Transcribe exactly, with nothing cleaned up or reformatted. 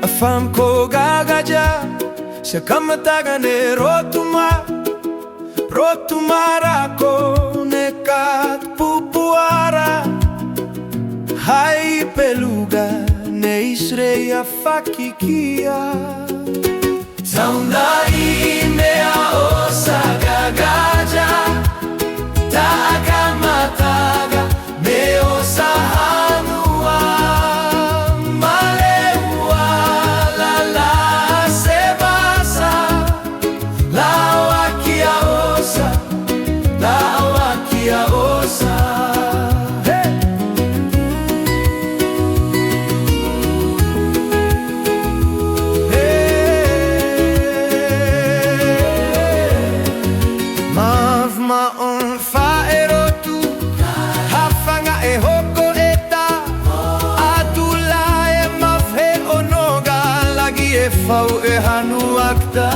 Afam ko gagaja, se kamataga ne rotuma, rotumara ko ne kat pupuara, hai peluga ne isreia fakikia. Saundade me'e osa gagaja, ta kamataga me'e osa hanua, malewa lala se basa, lawa kia osa, lawa kia osa. Hey! Hey! Maf ma on fa e rotu, hafanga e hoko eta, atula e maf he onoga lagi e fau e hanu akta.